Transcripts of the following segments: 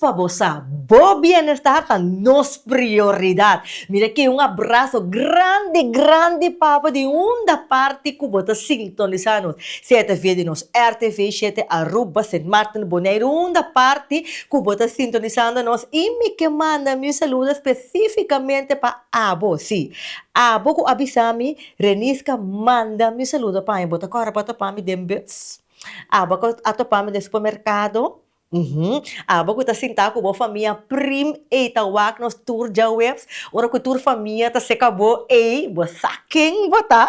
pa bo sa, bo bienestar ta nos prioridat. Mira ki un abraso grandi grandi pa bo di unda parti ku bo ta sintonisa nos, sea ta via di nos RTV shete Aruba, Sint Maarten, Boneiru, unda parti ku bo ta sintonisando nos i mi ke manda mi saludo spesifikamente pa abo, si, abo ku a bisa mi, Renisca manda mi saludo pa mi, bo ta kòrda bo a topa mi den bus? Abo ku a topa mi den supermerkado? Uhum. Abo ku ta sintá ku bo famia prim ei ta wak nos tur djaweps, ora ku tur famia ta seka bo ei, bo sa ken bo ta.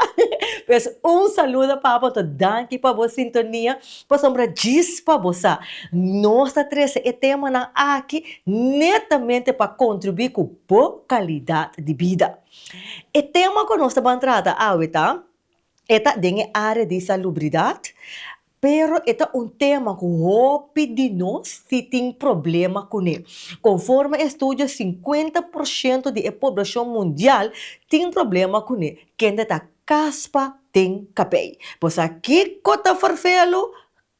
Pues un saludo pa bo, anto danki pa bo sintonia, pasobra djis pa bo sa, nos ta trese e temanan aki netamente pa kontribuí ku bo kalidat di bida. E tema ku nos ta ban trata awe ta, e ta den e área di salubridat, pero e ta un tema ku hopi di nos si tin problema kuné. Konforme estudio sinkuenta por shento di e poblashon mundial tin problema kuné, kende ta kaspa den kabei. Bo sa kiko ta ferfelu?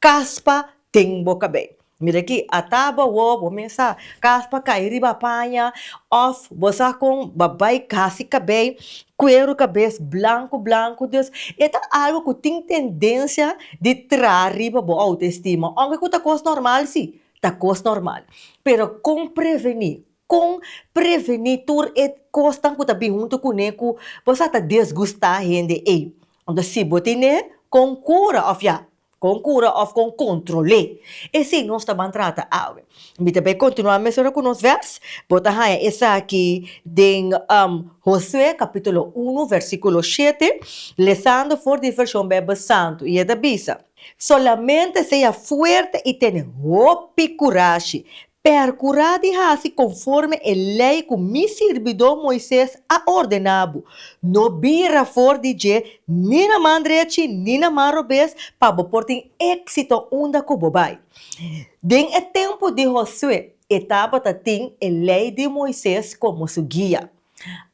Kaspa den bo kabei. Mira aki, ata bo awor bo mes sa kaspa kai riba paña of bo sa kon bo bai hasi kabei kueru kabes blanku blanku dus e ta algu ku tin tendensia di traha riba bo autoestima ounke ku ta kos normal si ta kos normal pero kon preveni kon preveni tur e kosnan ku ta bin huntu kuné ku bo sa ta desgustá hende ei anto si bo tine kon kura of ya Kon kura òf kon kontrol'é? Esei nos ta ban trata awe. Mi ta bai kontinuá mesora ku nos vèrs. Bo ta haña esaki den Josué kapítulo unu vèrsikulo shete, lesando for di Vershon Beibel Santu, i e ta bisa, Solamente sea fuerte i tene hopi kurashi. Perkurá di hasi konforme e lei ku mi sirbidó Moises a ordená bo. No bira for di dje ni na man drechi ni na man robes pa bo por tin éksito unda ku bo bai. Den e tempu di Josué, e tabata tin e lei di Moises komo su guia.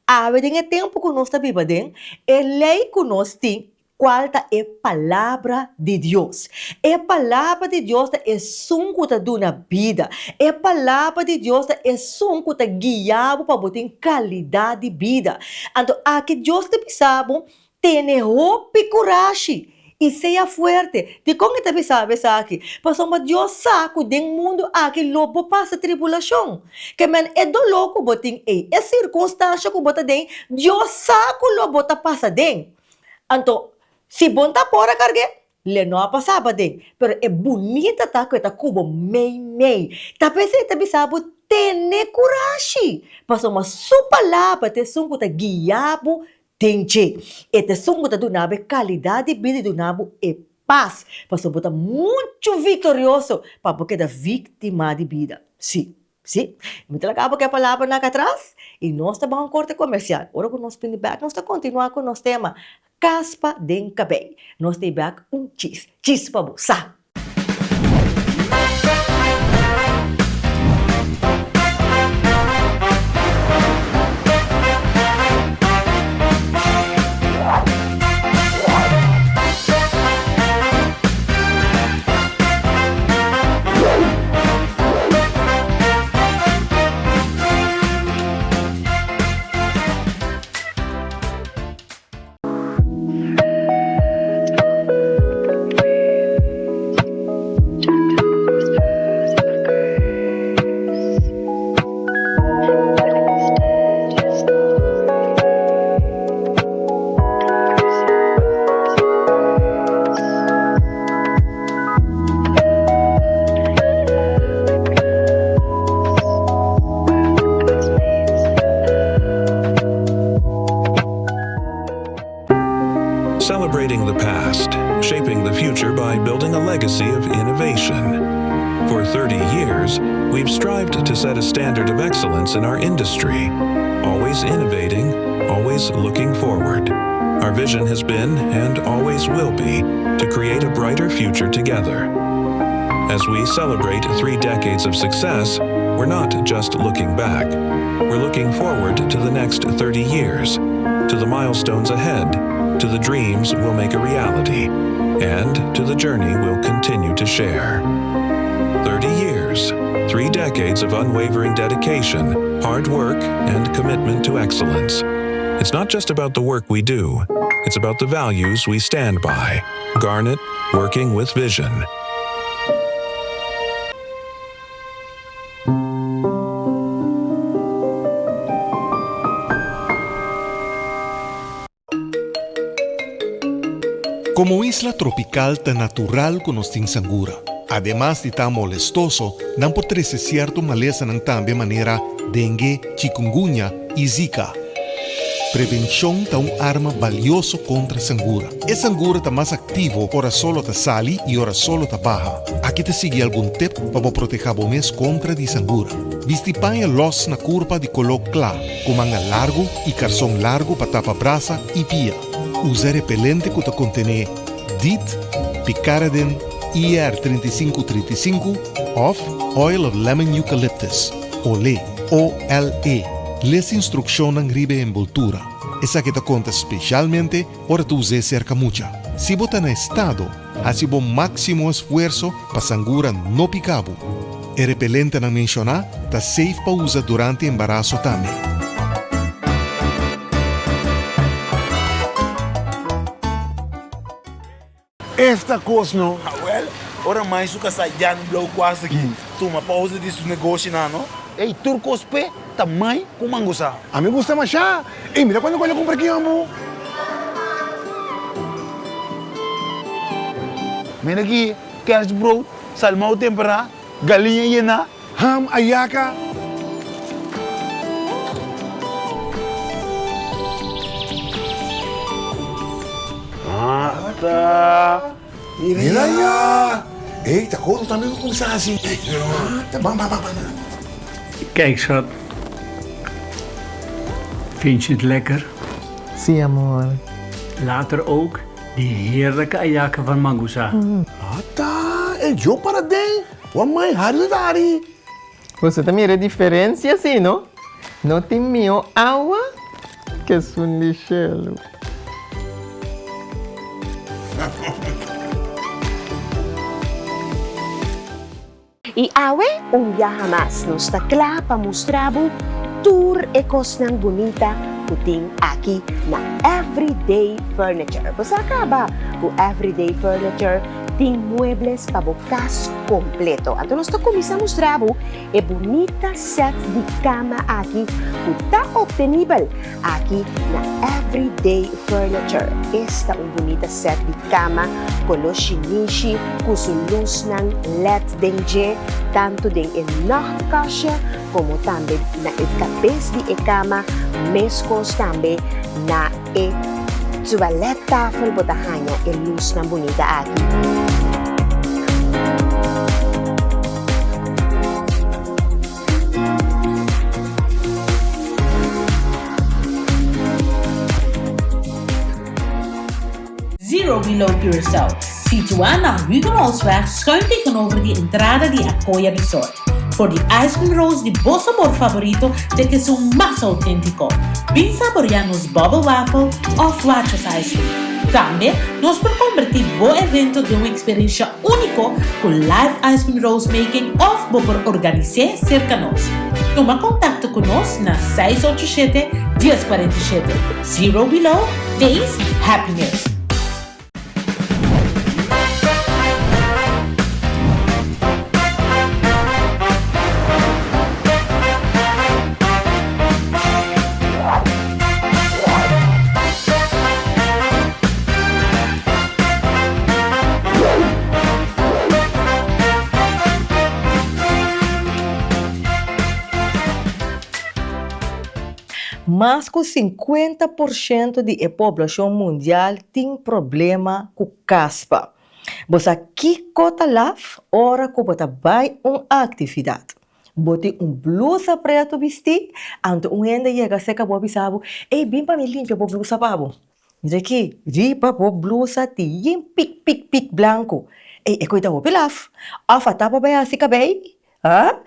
Awe den e tempu ku nos ta biba den, e lei ku nos tin Cual ta e Palabra di Dios? E Palabra di Dios ta esun cu ta duna bida. E Palabra di Dios ta esun cu ta guia bo pa bo tin calidad di bida. Anto aki Dios ta bisa bo, Tene hopi curashi i sea fuerte. Dikon e ta bisa bo esaki? Pasobra Dios sa cu den mundu aki lo bo pasa tribulacion. Ke men e dolor cu bo tin ei, e circunstancia cu bo ta den, Dios sa cu lo bo ta pasa den. Anto, si bon ta por a karg'é, le no a pasá paden. Pero e bunita ta ku e ta ku bo meimei. Ta p'esei e ta bisa bo tene kurashi, pasobra su palabra ta esun ku ta guia bo den dje. E ta esun ku ta duna bo e kalidat di bida i duna bo e pas, pasobra bo ta muchu viktorioso pa bo keda víktima di bida. Sí. Sí, mi ta laga bo ku e palabranan aki atras i nos ta baha un korte komersial. Ora ku nos bini bèk nos ta kontinuá ku nos tema Kaspa den Kabei. Nos ta e bèk un chis, chis pa bo sa! Celebrating the past, shaping the future by building a legacy of innovation. For 30 years, we've strived to set a standard of excellence in our industry, always innovating, always looking forward. Our vision has been, and always will be, to create a brighter future together. As we celebrate three decades of success, we're not just looking back. We're looking forward to the next 30 years, to the milestones ahead, to the dreams we'll make a reality, and to the journey we'll continue to share. 30 years. Three decades of unwavering dedication, hard work, and commitment to excellence. It's not just about the work we do, it's about the values we stand by. Garnet, working with vision. Komo isla tropikal ta natural ku nos tin sangura. Ademas di ta molestoso, nan por trese sierto malesanan tambe manera dengue, chikungunya i zika. Prevenshon ta un arma balioso kontra sangura. E sangura ta mas aktivo ora solo ta sali i ora solo ta baha. Aki ta sigui algun tep pa bo protehá bo mes kontra di sangura. Bisti paña lòs na kurpa di koló kla. Ku manga largu i karson largu pa tapa brasa i pia. Usa repelente ku ta kontené DEET, Picaridin, IR 35 35 òf Oil of Lemon Eucalyptus, ole, OLE. Les instrukshonnan riba e enboltura. Esaki ta konta speshalmente ora ta us'é serka mucha. Si bo ta na estado, Hasi bo máksimo esfuerso pa sangura no pika bo. E repelentenan menshoná ta safe pa usa durante embaraso tambe. Esta kos no. Awel, ora mai su kasá Jan Blou kuas aki tuma pausa di su negoshinan no. Ey, tur kos p'e ta mai ku mangusa. Ami gusta mashá. Ey, mira kuantu kos el a kumpra aki, hombo. Mira aki, kerstbrood, salmou temperá, galiña yená. Ham, ayaka. Ata! Mira ya! Ey, ta koto tambe ku kumsa hasi. Ata, ban, ban, ban, ban. Kijk schat, vind je het lekker? Sí amor. Later ook die heerlijke ayaka van Mangusa. Ata, e djo para den, wan mai hari ta hari. Boso ta mira e diferencia si no? No tin mihó awa ke esun di shelu. I awe un biaha mas nos ta kla pa mustra bo tur e kosnan bunita ku tin aki na Everyday Furniture. Bo sa kaba ku Everyday Furniture tin muebles pa bo kas kompleto. Anto nos ta kuminsá mustra bo e bunita sèt di kama aki ku ta optenibel aki na Everyday Furniture. Esta un bunita sèt di kama koló shinishi ku su lusnan led den dje, tantu den e nachtkastje komo tambe na e kabes di e kama, meskos tambe na e toilettafel bo ta haña e lusnan bunita aki. Zero Below Curaçao, situá na Hugenholtzweg schuin tegenover di entrada di Akoya Resort. For di ice cream rolls di bo sabor favorito te kesun mas auténtiko. Bin saboreá nos bubble waffle òf Watjes ice cream. Tambe nos por kombertí bo evento den un eksperensha úniko ku live ice cream rolls making òf bo por organis'é serka nos. Tuma kontakto ku nos na seis ocho shete, dies kuarenta i shete. Zero Below, Taste Happiness! Mas ku sinkuenta por shento di e poblashon mundial tin problema ku kaspa. Bo sa kiko ta laf ora ku bo ta bai un aktividat. Bo tin un blusa pretu bistí, anto un hende yega serka bo a bisa bo, Ey, bin pa mi limpia bo blusa pa bo. Mira aki, riba bo blusa tin yin pik pik pik blanku. Ey, e koe ta hopi laf. Òf a tapa bai hasi kabei? Ha?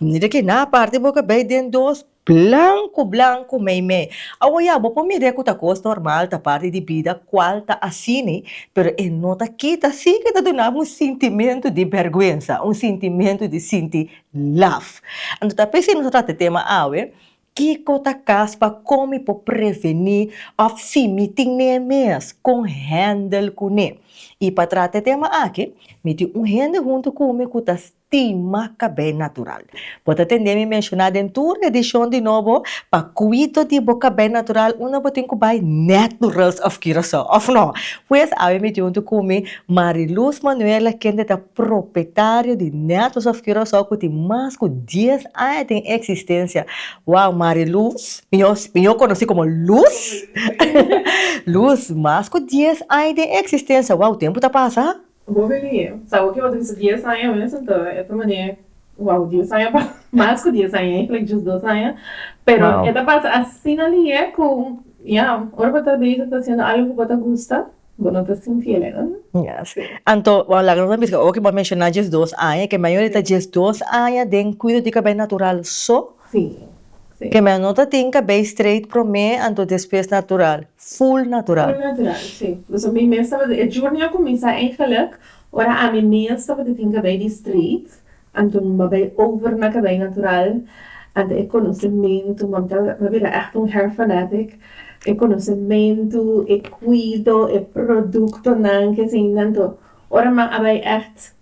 Mira ki na parti bo kabei den dos blanku blanku meimei. Awor ya bo por mira ku ta kos normal, ta parti di bida kual ta asini, pero e no ta kita si ke ta duna bo un sintimentu di bèrgwensa, un sintimentu di sinti laf. Anto ta p'esei nos a trata e tema awe, kiko ta kas pa kon mi por prevení òf si mi tin n'e mes, kon hèndel kuné. I pa trata e tema aki, mi tin un hende huntu ku mi ku ta Stima kabei natural. Bo ta tende mi menshoná den tur edishon di nobo, pa kuido di bo kabei natural unda bo tin ku bai Naturals of Curaçao, òf no? Pues awe mi tin huntu ku mi Mariluz Manuela kende ta propietario di Naturals of Curaçao ku tin mas ku dies aña den eksistensia. Wow Mariluz, mihó mihó konosí komo Luz, Luz, mas ku dies aña den eksistensia, wow tempu ta pasa. Bo bini, sa bo ke bo ta bisa dies aña mes anto e ta mane wow dies aña pa mas ku dies aña eigenlijk djis dos aña pero e ta pasa asina lihe ku ya ora bo ta bezig ta hasiendo algo ku bo ta gusta bo no ta sinti el no. Yes anto bo laga nos a bisa oke bo a menshoná djis dos aña ke mayoria ta djis dos aña den kuido di kabei natural so si si ke men no ta tin kabei straight promé anto despues natural. Full natural. Full natural, si. Pasobra mi mes tabata, e journey a cuminsa eigenlijk ora ami mes tabata tin cabey di straight, anto mi a bay over na cabey natural, anto e conocemento, mi a bira echt un hair fanatic, e conocemento, e cuido, e productonan, kesinda, anto ora mi a bay echt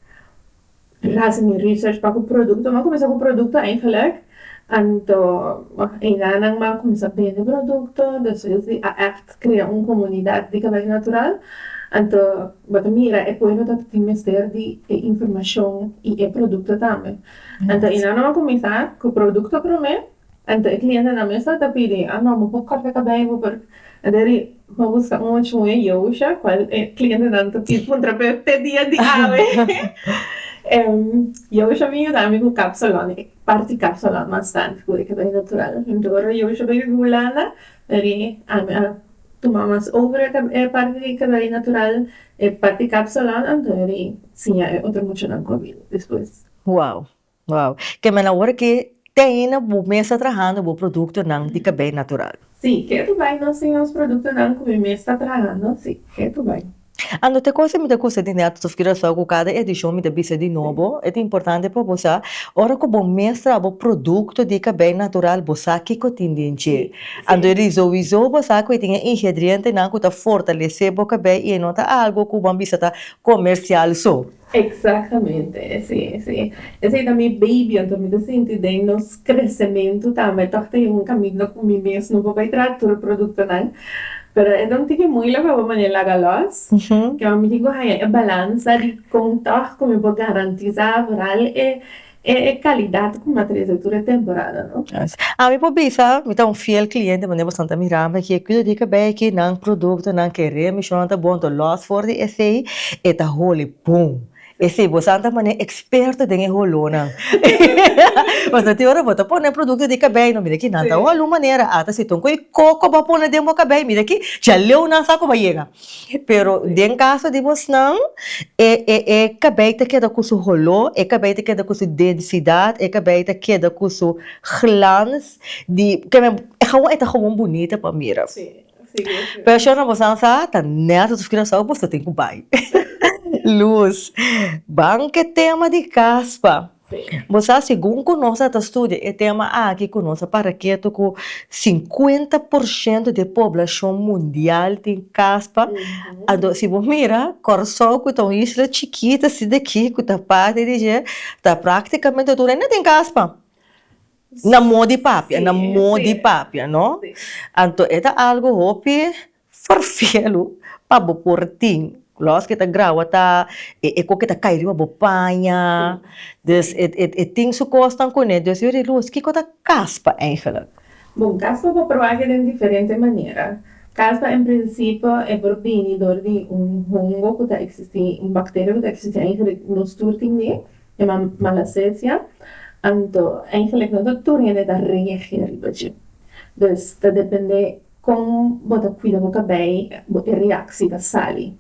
Hasi mi research pa ku produkto, mi a kuminsá ku produkto eigenlijk, anto einan mi a kuminsá bende produkto, despues di a ègt krea un komunidat di kabei natural, anto bo ta mira e pueblo ta tin mester di e informashon i e produkto tambe, anto einan mi a kuminsá ku produkto promé. Anto e klientenan mes ta pidi, ah no, bo por kòrta kabei, bo por. Anto e di, bo buska un ocho un e Yosha, kual e klientenan ta pidi puntra p'e te dia di awe. Yosha bin yuda mi ku kapsalon, e parti kapsalon mas tantu ku e kabei natural. Anto ora Yosha bai bibi Hulanda, e di, ami a tuma mas over e parti di kabei natural, e parti kapsalon, anto e di siña e otro muchanan ku a bini despues. Wow. Wow. Ke men awor ke te ainda bo mes ta trahando bo produktonan di kabei natural? Sí, ke tu bai nos tin nos produktonan ku mi mes ta trahando, sí, ke tu bai. Anto te kos mi ta gusta di Netos of Curaçao ku kada edishon mi ta bisa di nobo, e ta importante pa bo sa, ora ku bo mes traha bo produkto di kabei natural bo sa kiko tin den dje. Anto e di souiso bo sa ku e tin e ingredientenan ku ta fortalesé bo kabei i e no ta algu ku bo a bisa ta komersial so. Exactamente, sí, sí. Esei ta mi baby, anto mi ta sinti den nos crecemento tambe toch ta un camino cu mi mes no por bay traha tur e productonan, pero e ta un tiki moeilijk pa bo manera laga los, ke mi tin cu haya e balansa di con toch cu mi por garantisa vooral e e calidad cu mi a trece tur e temporada, no. Ami por bisa, mi ta un fiel cliente, manera boso ta mira mi aki, e cuido di cabey aki, nan productonan kere mi shon ta bon, to los for di esey e ta holi bon. Esey boso ta manera experto den e holonan. Pasobra tin ora bo ta pone producto di cabey, no mira aki nan ta holi un manera, ata si ta un coy coco bo a pone den bo cabey, mira aki djaleu nan sa cu bo a yega. Pero den kaso di bosnan, e e e kabei ta keda ku su holó, e kabei ta keda ku su densidat, e kabei ta keda ku su glans di ke men e gewoon e ta gewoon bunita pa mira. Pero shornan bosnan sa ta nèt su Curaçao boso tin ku bai. Luz, ban ke tema di kaspa. Bo sa segun ku nos a ta studia e tema aki ku nos a para ketu ku sinkuenta por shento di e poblashon mundial tin kaspa, anto si bo mira Kòrsou ku ta un isla chikito asina di aki ku ta parti di dje ta praktikamente tur hende tin kaspa na modi papia na modi papia no anto e ta algu hopi Ferfelu pa bo por tin. Los ke ta grawa ta e e koke ta kai riba bo paña. Dus e e e tin su kosnan kuné. Dus yuri Luz, kiko ta kaspa eigenlijk? Bon, kaspa por proba den diferente manera. Kaspa en prinsipio e por bini dor di un hongo ku ta eksistí, un bakteria ku ta eksistí eigenlijk nos tur tin di, yama malassezia. Anto eigenlijk no ta tur hende ta reageer riba dje. Dus ta depende Kon bo ta kuida bo kabei bo e reaksi ta sali.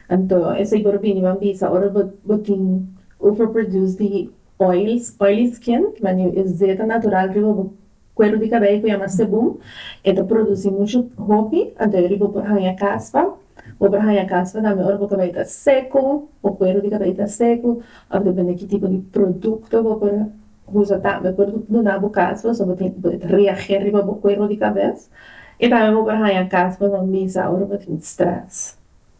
Anto esei por bini ban bisa ora bo bo tin overproduce di. Oils, oily skin, wanneer e zeta natural riba bo kueru di kabei ku yama sebum, e ta produsí muchu hopi, anto e riba bo por haña kaspa. Bo por haña kaspa tambe ora bo kabei ta seku, bo kueru di kabei ta seku, òf depende ki tipo di produkto bo por usa tambe por duna bo kaspa, so bo tin bo ta reageer riba bo kueru di kabes. I tambe bo por haña kaspa pa misa ora bo tin strès.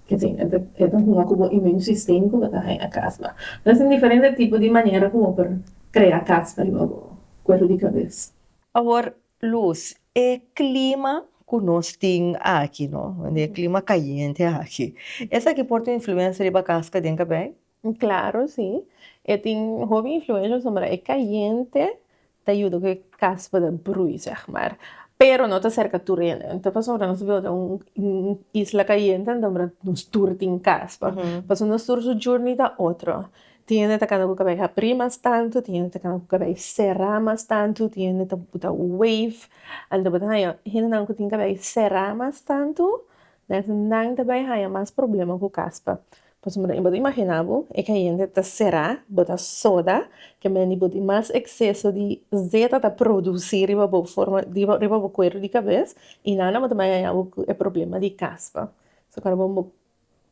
Kese e ta e ta hunga ku bo immuunsysteem ku bo ta haña kaspa. Entonces tin diferente tipo di manera ku bo por krea kaspa riba bo kueru di kabes. Awor Luz, e klima ku nos tin aki no, e klima kayente aki, esaki por tin influensia riba kaska den kabei? Claro, si. E tin hopi influencia pasobra e cayente ta yuda cu e caspa ta brui, zeg maar. Pero no ta cerca tur hende. Anto pasobra nos biba den un isla cayente anto nos tur tin caspa. Pasobra nos tur su journey ta otro. Tin hende ta cana cu cabey habri mas tanto, tin hende ta cana cu cabey cera mas tanto, tin hende ta buta wave. Anto bo ta haya hendenan cu tin cabey cera mas tanto, nan ta bay haya mas problema cu caspa. Pasobra bo ta imaginá bo, e kayente ta será, bo ta soda, ke mende bo tin mas ekseso di zeta ta produsí riba bo forma, riba bo kueru di kabes, i nan bo ta bai haña bo ku e problema di kaspa. So kòrda bo, bo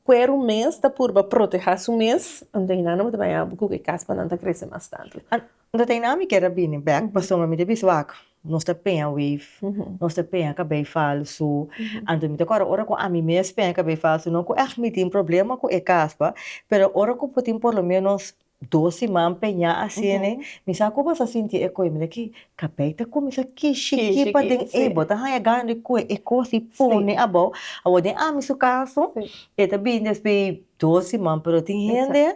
kueru mes ta purba protehá su mes, anto einan bo ta bai haña bo ku e kaspanan ta krese mas tantu. Anto ta einan mi kier a bini bèk, pasobra mi ta bisa wak, nos ta peña wave, nos ta peña kabei falsu, anto mi ta kòrda ora ku ami mes peña kabei falsu, no ku ègt mi tin problema ku e kaspa, pero ora ku bo tin por lo menos dos siman peñá asina, mi sa ku bo sa sinti e koe, mira ki kabei ta kuminsá kishi ki paden, ey bo ta haña gana di koe e kos i pone abou, awor den ami su kaso e ta bini despues di dos siman, pero tin hende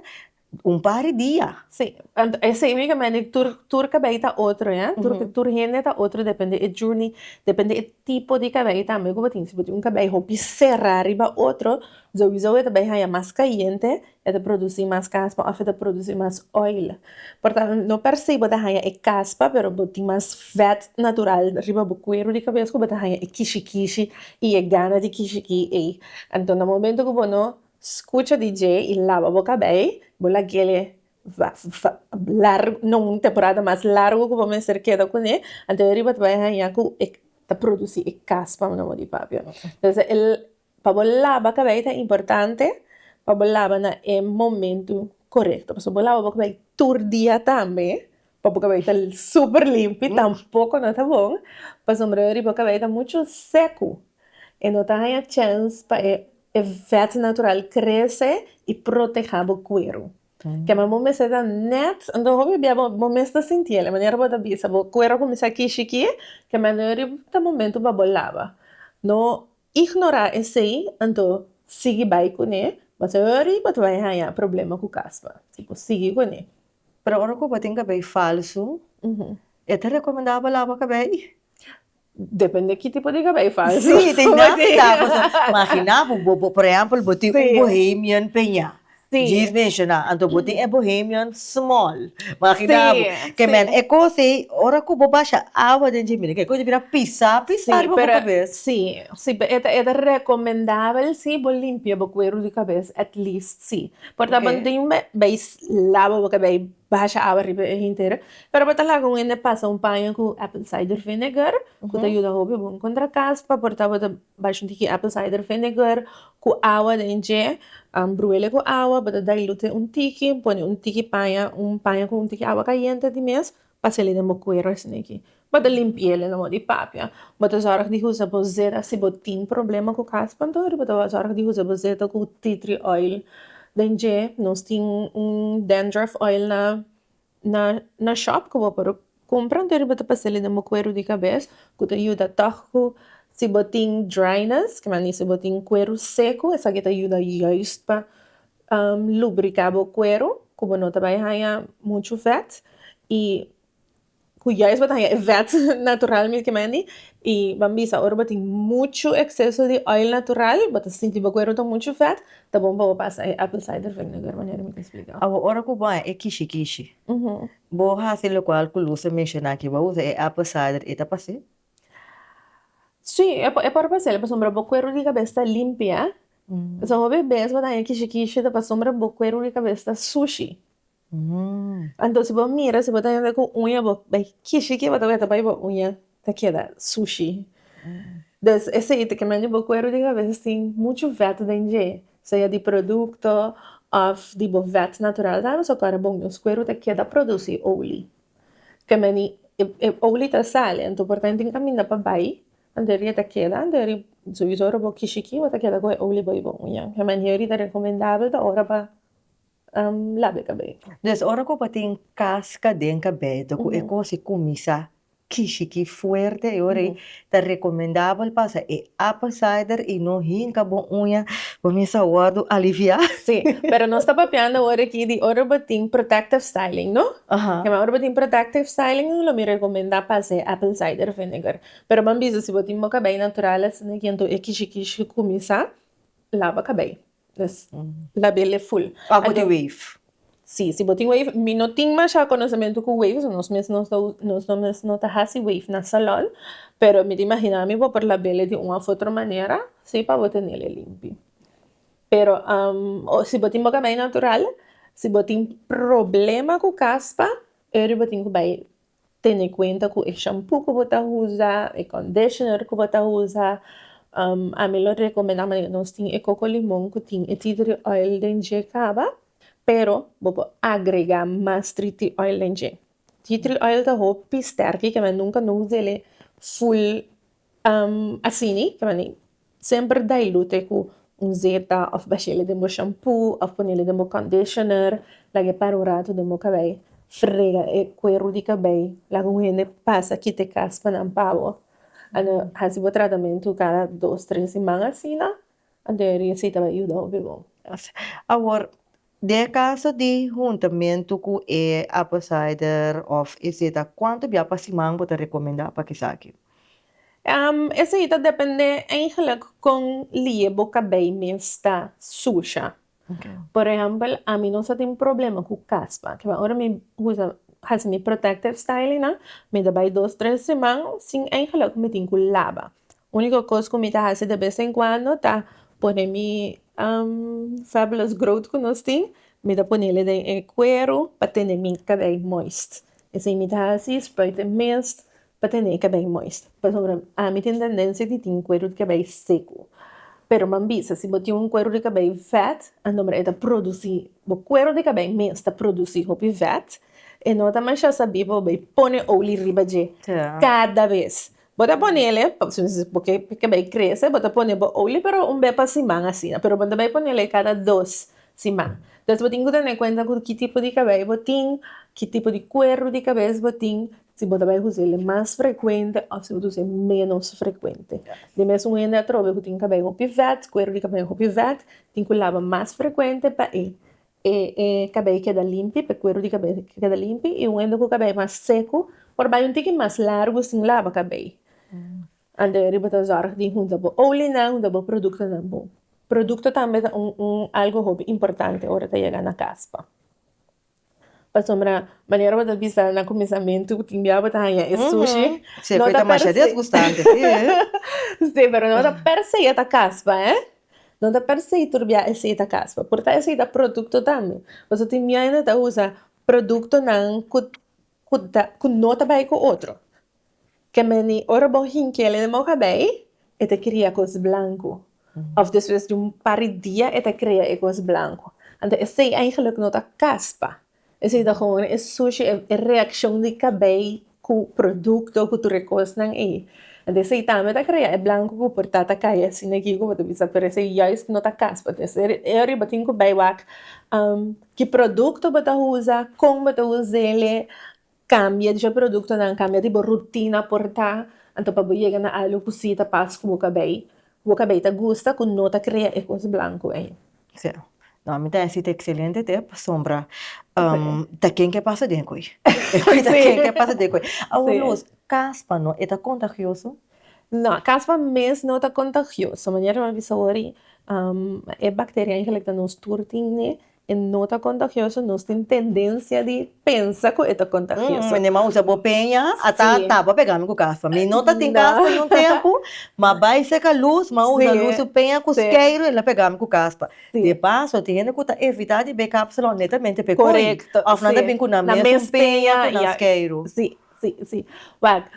Un par di dia. Sí, anto esei únicamente tur tur cabei ta otro ya, tur tur hende ta otro depende e journey, depende e tipo di cabei tambe ku bo tin, si bo tin un cabei hopi será riba otro souiso e ta bai haña mas kayente, e ta produsí mas kaspa òf e ta produsí mas oil. Por tanto no per se bo ta haña e kaspa pero bo tin mas vèt natural riba bo kueru di kabes ku bo ta haña e kishi kishi i e gana di kishi ki ei. Anto na momento ku bo no Scucha di dje y laba bo cabey, bo lag'ele largo, no un temporada mas largo cu bo mester keda cune, anto e riba ta bay haña cu e ta produci e caspa no di papia. Entonces el pa bo laba cabey ta importante pa bo laba na e momento corecto, pasobra bo laba bo cabey tur dia tambe pa bo cabey ta super limpi tampoco no ta bon, pasobra riba bo cabey ta mucho seco, e no ta haña chens pa e E vèt natural krese i protehá bo kueru. Kema bo mester ta nèt, anto hopi bia bo bo mes ta sintiel, e manera bo ta bisa bo kueru a kuminsá kishikí, kema no riba ta momentu pa bo laba. No ignorá esei, anto sigui bai kuné, pasobra ora bo ta bai haña problema ku kaspa si bo sigui kuné. Pero ora ku bo tin kabei falsu, e ta rekomendá bo laba kabei? Depende ki tipo di kabei falso. Sí, tin nan ki ta pasobra imagina bo, bo, bo, por ehempel, bo tin un bohemian peña. Sí. Djis menshoná. Anto bo tin e bohemian small. Imagina bo. Sí, Ke sí. men e kos ei, ora ku bo basha awa den dje, mira ke kos ta bira pisá, pisá Sí, riba bo pero kabes. sí, sí, pero e ta, e ta rekomendabel si bo limpia bo kueru di kabes at least sí. Por ta bo Oké. tin bai laba bo kabei Basha awa riba e henter, pero bo ta laga un hende pasa un paña ku apple cider vinegar ku ta yuda hopi bon kontra kaspa, por ta bo ta basha un tiki apple cider vinegar ku awa den dje, bruele ku awa, bo ta dilute un tiki, pone un tiki paña, un paña ku un tiki awa kayente di mes, pas'e den bo kuero asin'aki. Bo ta limpi'el na modo di papia. Bo ta zorg di usa bo zeta si bo tin problema ku kaspa anto bo ta zorg di usa bo zeta ku tea tree oil den dje. Nos tin un dandruff oil na na na shop ku bo por kumpra anto bo ta pas'el den bo kueru di kabes ku ta yuda tòg ku si bo tin dryness si bo tin kueru seku esaki ta yuda juist pa lubriká bo kueru ku bo no ta bai haña muchu vèt i Ku juist bo ta haña e vèt natural mi kimendi i ban bisa ora bo tin muchu ekseso di oil natural bo ta sinti bo kueru ta muchu vèt ta bon pa bo pasa e apple cider vinegar manera mi ta splika. Awor ora ku bo haña e kishi kishi bo hasi lokual ku Luz a menshoná aki bo usa e apple cider e ta pas'é? Sí e por pas'é pasobra bo kueru di kabes ta limpia pasobra hopi bes bo ta haña kishi kishi ta pasobra bo kueru di kabes ta sushi. Anto si bo mira si bo ta hende ku uña bo bai kishiki bo ta weta bai bo uña ta keda sushi. Dus esei ta kemende bo kueru di kabes tin muchu vèt den dje, sea di produkto òf di bo vèt natural tambe so kòrda bon nos kueru ta keda produsí olie. Kemende e olie ta sali anto por ta tin kaminda pa bai Anto e ta keda, anto e souiso ora bo kishiki bo ta keda ku e olie bo bo uña. E manera ta rekomendabel ta ora pa laba e kabei. Dus ora ku bo tin kaska den kabei ta ku e kos e kuminsá kishiki fuerte e ora ei ta rekomendabel pasa e apple cider i no hinka bo uña bo mester a wòrdu aliviá. Sí, pero nos ta papiando awor aki di ora bo tin protective styling, no? Kema ora bo tin protective styling lo mi rekomendá pasa e apple cider vinegar. Pero ban bisa si bo tin bo kabei natural asina ki anto e kishi kishi kuminsá laba kabei. Dus lab'el e ful. Òf bo tin wave? Si, si bo tin wave, mi no tin masha konosementu ku wave, so nos mes nos ta nos no mes no ta hasi wave na salon, pero mi ta imaginá mi bo por lab'el di un òf otro manera si pa bo tenel e limpi. Pero si bo tin bo kabei natural, si bo tin problema ku kaspa, eri bo tin ku bai Tene kuenta ku e shampoo ku bo ta usa, e conditioner ku bo ta usa. Ami lo rekomendá manera nos tin e koko limon ku tin e tea tree oil den dje kaba, pero bo por agregá mas tea tree oil den dje. Tea tree oil ta hopi sterki ke men nunka no us'el ful Asini, semper dilute ku un zeta òf bash'el den bo shampoo òf ponel den bo conditioner, laga e para un ratu den bo kabei, frega e kueru di kabei, laga un hende pasa kita e kaspanan pa bo, anto hasi bo tratamentu kada dos tres siman asina, anto esei ta bai yuda hopi bon. Awor, Den e kaso di huntamentu ku e apple cider òf e zeta, kuantu bia pa siman bo ta rekomendá pa kisaki? Esei ta dependé eigenlijk kon lie bo kabei mes ta susha. Por ehèmpel, ami no sa tin problema ku kaspa. Keba ora mi usa hasi mi protective stylingnan, mi ta bai dos tres siman sin eigenlijk mi tin ku laba. Úniko kos ku mi ta hasi de bes en kuando ta pone mi Fabulous Growth ku nos tin, mi ta ponele den e kueru pa tene mi kabei moist. Esei mi ta hasi, spuit e mist pa tene e kabei moist. Pasobra ami tin tendensia di tin kueru di kabei seku. Pero bo bisa si bo tin un kueru di kabei vèt, anto e ta produsí, bo kueru di kabei mes ta produsí hopi vèt, e no ta masha sabí pa bo bai pone olie riba dje kada bes. Bo ta ponele, bo ke ke bai krese, bo ta pone bo olie pero un be pa siman asina, pero bo no ta bai ponele kada dos siman. Entonces bo tin ku tene kuenta ku ki tipo di kabei bo tin, ki tipo di kueru di kabes bo tin, si bo ta bai us'el mas frekuente òf si bo ta us'e ménos frekuente. Di mes un hende atrobe ku tin kabei hopi vèt, kueru di kabei hopi vèt, tin ku laba mas frekuente pa e E e kabei keda limpi, p'e kueru di kabei keda limpi i un hende ku kabei mas seku por bai un tiki mas largu sin laba kabei. Anto e riba ta zòrg di hunta bo olinan, hunta bo produktonan bon. Produkto tambe ta un un algu hopi importante ora ta yega na kaspa. Pasobra manera bo ta bisa na kuminsamentu ku tin bia bo ta haña e sushi, no ta per se. Si, pero no ta per se e ta kaspa, eh. No ta per se tur bia esei ta kaspa. Por ta esei ta produkto tambe. Pasobra tin bia hende ta usa produktonan ku ku ta ku no ta bai ku otro. Ke meni ora bo hink'el den bo kabei e ta kria kos blanku. Òf despues di un par di dia e ta kria e kos blanku. Anto esei eigenlik no ta kaspa. Esei ta gewoon e sushi, e reakshon di kabei ku produkto, ku tur e kosnan ei. Anto esei tambe ta krea e blanku ku por ta ta kai asina aki ku bo ta bisa, pero esei juist no ta kaspa. Entonces e ora bo tin ku bai wak ki produkto bo ta usa, kon bo ta us'el, kambia di e produktonan, kambia di bo rutina por ta, anto pa bo yega na algu ku si ta pas ku bo kabei, bo kabei ta gusta ku no ta krea e kos blanku ei. Sí. No, mi ta hasi ta excelente te pasobra ta ken ke pasa den koe. Ta ken ke pasa den koe. Awor los, caspa no, e ta contagioso? No, caspa mes no ta contagioso. Manera mi a bisa awor, e bacteria eigenlijk ta nos tur tin ne. E no ta kontagioso, nos tin tendensia di pensa ku e ta kontagioso. Mi a usa bo peña, ata taba pega mi ku kaspa. Mi no ta tin kaspa niun tempu, ma bai seka lus, mi a usa lus su peña ku skeiru, el a pega mi ku kaspa. De paso, tin hende ku ta evita di bai kapsalon netamente pa e koi. Òf nan ta bin ku nan mes peña ku nan skeiru. Si, si, si. Wak,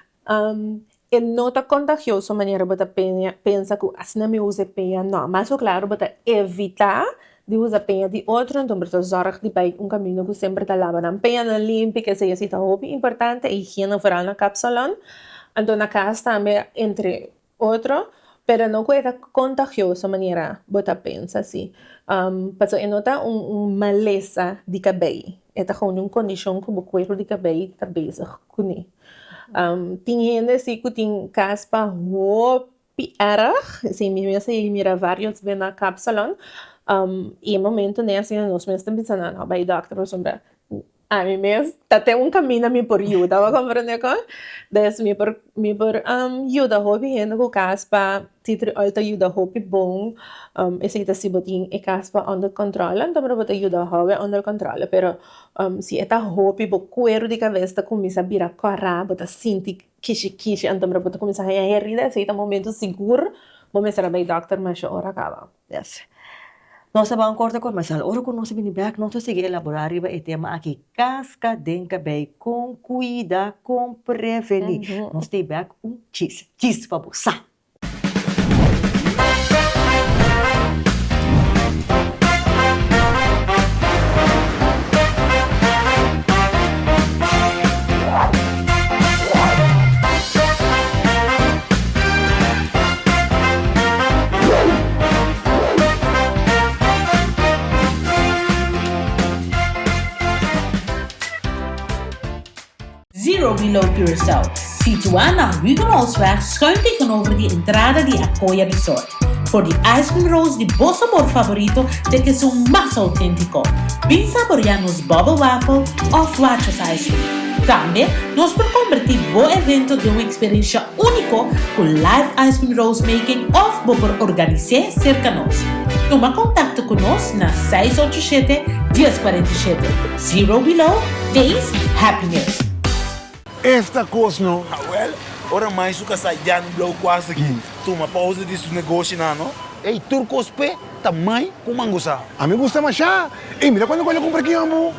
E no ta kontagioso manera bo ta pensa ku asina mi usa e peña, no. Mas ku klaru bo ta evitá di usa peña di otro, anto bo ta zòrg di bai un kaminda ku semper ta laba nan peñanan limpi, kesei así ta hopi importante, e higiena foral na kapsalon, anto na kas tambe entre otro, pero no ku e ta kontagioso manera bo ta pensa si. Pasobra e no ta un malesa di kabei, e ta gewoon un kondishon ku bo kueru di kabei ta bezig kuné. Tin hende si ku tin kaspa hopi erg, si mi mes a mira varios be na kapsalon i e momento ne asina nos mes ta bisa nan no bai dòkter pasobra ami mes ta ten un kaminda mi por yuda bo komprende kon? Des mi por mi por yuda hopi hende ku kaspa tea tree oil ta yuda hopi bon esei ta si bo tin e kaspa under control anto bo ta yuda hou e under control pero Si e ta hopi, bo kueru di kabes ta kuminsá bira kòrá, bo ta sinti kishi kishi, anto bo ta kuminsá haña herida, esei ta momentu sigur bo mester a bai dòkter masha ora kaba. Yes. Nos ta ban korte komersal. Ora ku nos bini bèk nos ta sigui elaborá riba e tema aki, kaska den kabei, kon kuida, kon prevení. Nos ta bèk un chis, chis pa bo sa. Zero Below Curaçao, situá na Hugenholtzweg schuin tegenover di entrada di Acoya Resort. For di ice cream rolls di bo sabor favorito te kesun mas auténtiko. Bin saboreá nos bubble wafel òf Watchers ice cream. Tambe nos por kombertí bo evento den un eksperensha úniko ku live ice cream rolls making òf bo por organis'é serka nos. Tuma kontakto ku nos na seis ocho shete, dies kuarenta i shete. Zero Below Taste Happiness. Esta kos no. Awel, ora mai su kasá Jan Blou kuas aki tuma pausa di su negoshinan no. Ey, tur kos p'e ta mai ku mangusa. Ami gusta mashá. Ey, mira kuantu kos kumpra aki ambo.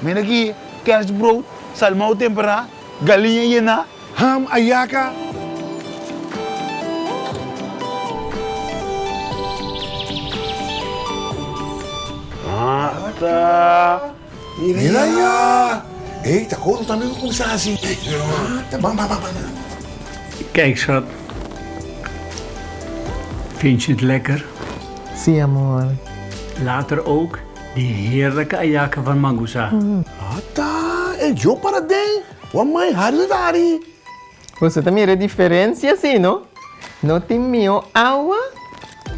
Mira aki, kerstbrood, salmou temperá, galiña yená. Ham ayaka. Ata. Mira ya. Ey, ta kodo tambe ku kumsa hasi. Ata, ban, ban, ban, ban. Kijk schat, vind je het lekker? Si amor. Later ook die heerlijke ayaka van Mangusa. Ata, e djo para den. Wan mai hari lo ta hari. Boso ta mira e diferencia si no? No tin mihó awa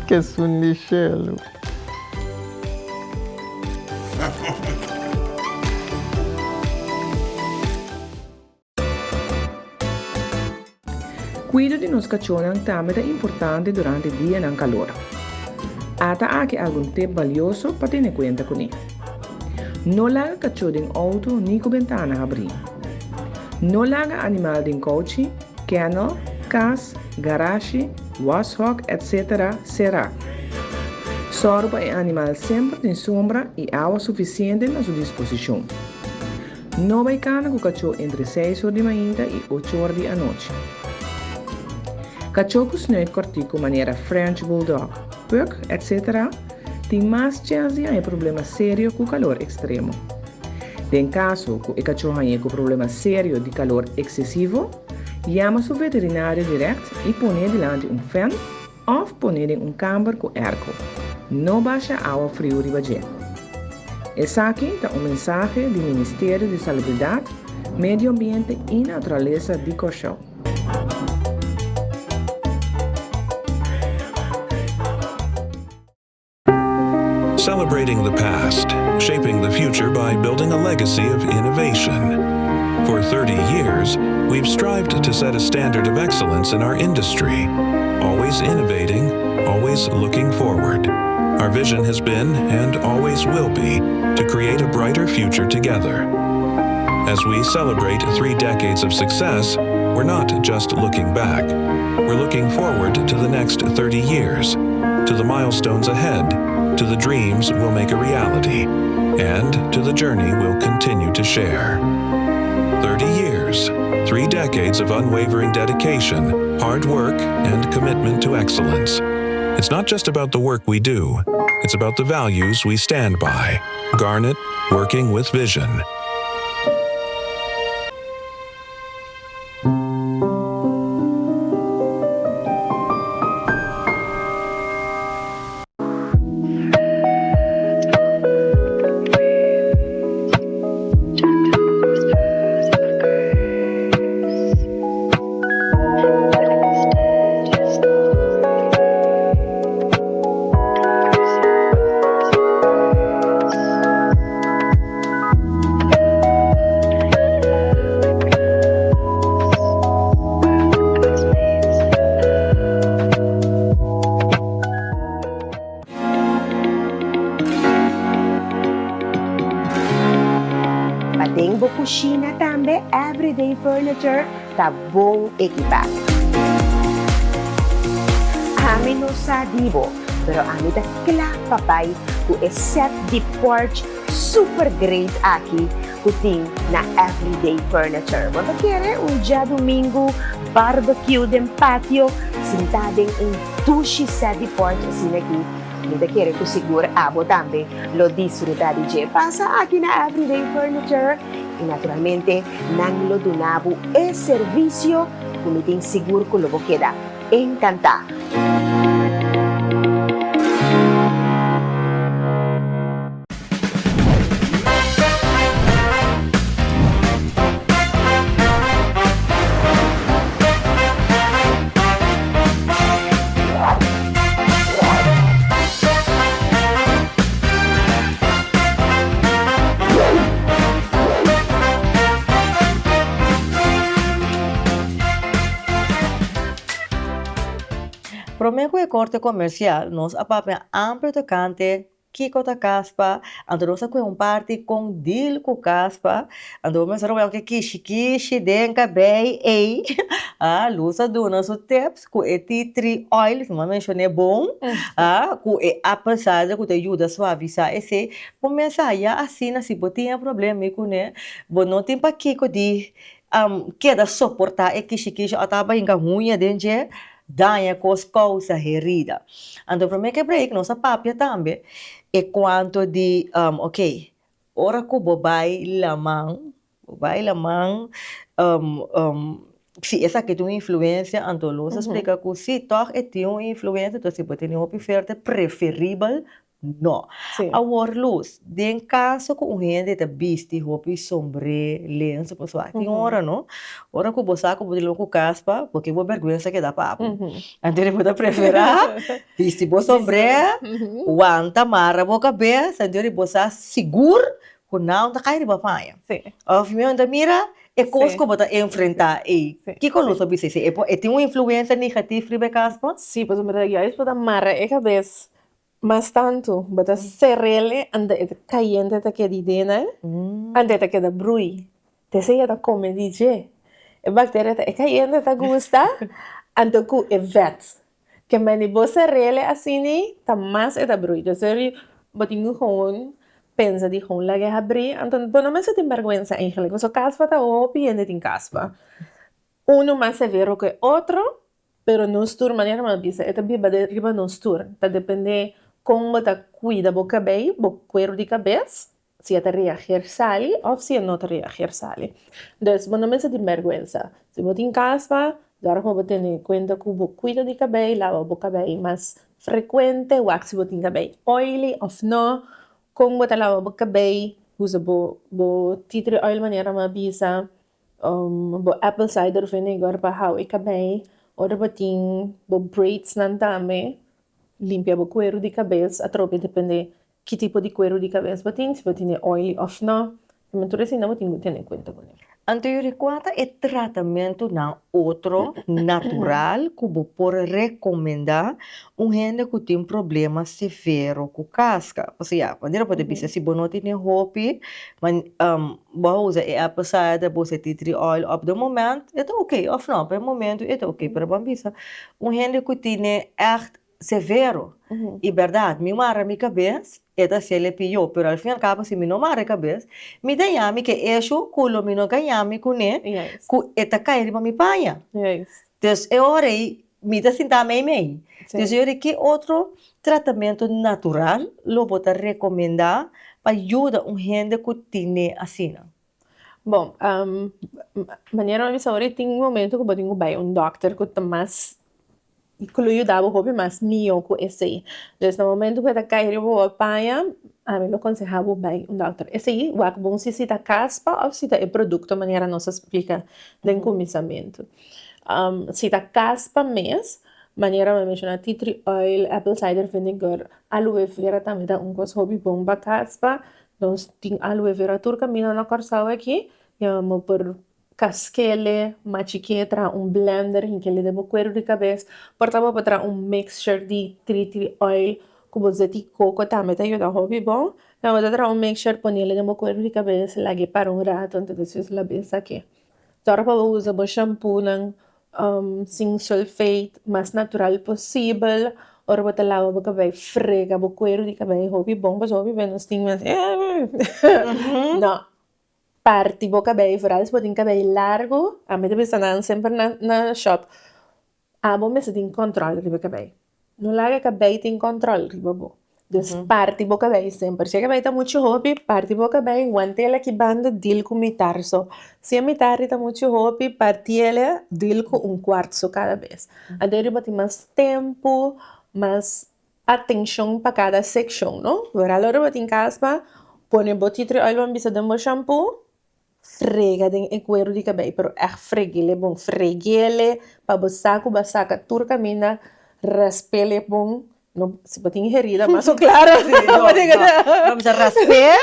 ke esun di shelu. Kuido di nos kachónan tambe ta importante durante dianan kalor. Ata aki algun tip balioso pa tene kuenta kuné. No laga kachó den outo ni ku bentana habrí. No laga animal den kouchi, kennel, kas, garashi, washok, etc. Será. Sòru pa e animal semper tin sombra i awa sufisiente na su disposishon. No bai kana ku kachó entre seis or di mainta i ocho or di anochi. Kachó ku snuit kòrtiku manera French Bulldog, Pug, etc. Tin mas chèns di haña problema serio ku kalor ekstremo. Den kaso ku e kachó hañ'é ku problema serio di kalor eksesivo, yama su veterinario dirèkt i pon'é dilanti un fèn òf pon'é den un kamber ku èrko. No basha awa friu riba dje. Esaki ta un mensahe di Ministerio di Salubridat, Medio Ambiente i Naturalesa di Kòrsou. Celebrating the past, shaping the future by building a legacy of innovation. For 30 years, we've strived to set a standard of excellence in our industry, always innovating, always looking forward. Our vision has been, and always will be, to create a brighter future together. As we celebrate three decades of success, we're not just looking back. We're looking forward to the next 30 years, to the milestones ahead, to the dreams we'll make a reality, and to the journey we'll continue to share. 30 years, three decades of unwavering dedication, hard work, and commitment to excellence. It's not just about the work we do, it's about the values we stand by. Garnet, working with vision. Pa den bo kushina tambe Everyday Furniture ta bon ekipá. Ami no sa di bo, pero ami ta kla pa bai ku e set di porch super great aki ku tin na Everyday Furniture. Bo ta kere un djadumingu barbecue den patio sintá den un dushi set di porch asina aki? Mi ta kere ku sigur abo tambe lo disfrutá di dje. Pasa aki na Everyday Furniture i naturalmente nan lo duna bo e servisio ku mi tin sigur ku lo bo keda enkantá. Promé ku e korte komersial nos a papia amplio tokante Kiko ta kaspa? Anto nos a kue un parti kon deal ku kaspa. Anto bo mester wak e kishi kishi den kabei ei. Ah, Luz a duna su tips ku e tea tree oil, si mi a menshon'é bon, ah, ku e apple cider ku ta yuda suavisá esei. Bo mester haya asina si bo tin e problema ei kuné, bo no tin pakiko di keda soportá e kishi kishi òf ta hinka huña den dje. Daña kos kousa herida. Anto promé ke break nos a papia tambe e kuanto di ok ora ku bo bai laman bo bai laman si esaki tin un influensia anto nos a splika ku si tòg e tin un influensia entonces si bo tene hopi ferte preferibel No. Awor Luz, den caso cu un hende ta bisti hopi sombré, lenso, pasobra aki tin ora no, ora cu bo sa cu bo ta loco caspa, bo ke bo berguensa keda pa bo. Anto bo ta prefera bisti bo sombré, wanta mara bo cabes, anto bo sa sigur cu nan ta cay riba paña. Of mi ta mira e cos cu bo ta enfrenta ey. Kico Luz a bisa esey? E tin un influencia negatief riba e caspa? Si, pasobra juist bo ta mara e cabes Mas tantu, bo ta ser'el anda e ta kayente ta keda dena, anda e ta keda brui. T'esei e ta kome di dje. E bakteria ta e kayente ta gusta, anto ku e vèt. Ke mende bo ser'el asini, ta mas e ta brui. Dus eri bo tin ku gewoon pensa di gewoon laga e habrí, anto bo no mester tin bèrgwensa eigentlik, pasobra kaspa ta hopi hende tin kaspa. Unu mas severo ku e otro, Pero nos tur, manera mi a bisa, e ta biba den riba nos tur. Ta depende kon bo ta kuida bo kabei, bo kueru di kabes, si e ta reageer sali of si e no ta reageer sali. Dus bo no mester tin bèrgwensa. Si bo tin kaspa, zòrg pa bo tene kuenta ku bo kuida di kabei, laba bo kabei mas frekuente, wak si bo tin kabei oily of no, kon bo ta laba bo kabei, usa bo bo tea tree oil manera mi a bisa. Bo apple cider vinegar pa hou e kabei. Ora bo tin bo braids nan tambe, limpia bo kueru di kabes atrobe depende ki tipo di kueru di kabes bo tin, si bo tene oily of no. Tur esei nan bo tin ku tene kuenta kuné. Anto yuri kua ta e tratamentunan otro natural ku bo por rekomendá un hende ku tin problema severo ku kaska? Pasobra ya, manera bo ta bisa si bo no tene hopi, bo a usa e apple cider, bo usa e tea tree oil op de moment e ta oke òf no? Pa e momento e ta oke, pero bo a bisa un hende ku tene ègt severo y berdad mi mara mi cabes e ta haciele pio pero al fin y al cabo si mi no mara e cabes mi ta yami ke esho cu lo mi no gaña mi cune cu e ta cay riba mi paña dus e ora ey mi ta sinta mey mey dus e ora ey ki otro tratamento natural lo bo ta recomenda pa yuda un hende cu tine asina? Bon, manera mi a bisa ora tin momento cu bo tin cu bay un dokter cu ta mas cu lo yuda bo hopi mas mihó cu esey. Dus na momento cu e ta cay riba bo paña, ami lo conseha bo bay un dokter. Esey wak bon si si ta caspa of si ta e producto manera nos a splica den cuminsamentu. Si ta caspa mes, manera mi a menciona tea tree oil, apple cider vinegar, aloe vera tambe ta un cos hopi bon pa caspa. Nos tin aloe vera tur caminda na Corsou aki, ya bo por kaskele, machiké, traha un blender, hinkele den bo kueru di kabes. Por ta bo por traha un mixture di tree tree oil ku bo zet di koko tambe ta yuda hopi bon. Ya bo ta traha un mixture ponele den bo kueru di kabes lag'e para un rato anto despues lab'e sak'e. Tòg pa bo usa bo shampoonan sin sulfate mas natural posibel. Ora bo ta laba bo kabei frega bo kueru di kabei hopi bon pasobra hopi bes nos tin mas no. Parti bo kabei vooral si bo tin kabei largu ami ta bisa nan semper na shop abo mester tin control riba e kabei no laga e kabei tin control riba bo dus parti bo kabei semper si e kabei ta muchu hopi parti bo kabei want'el aki banda deal ku mitar so si e mitar ta muchu hopi partiel deal ku un kuart so kada bes anto bo tin mas tempu mas Atencion pa cada seccion no. Vooral ora bo tin caspa, pone bo tea tree oil bo bisa den bo shampoo, frega den e cuero di cabey, pero echt fregele bon, fregele pa bo sa cu bo a saca tur caminda, raspele bon, no, si bo tin herida mas o claro. Sí, no, no, no bisa raspe,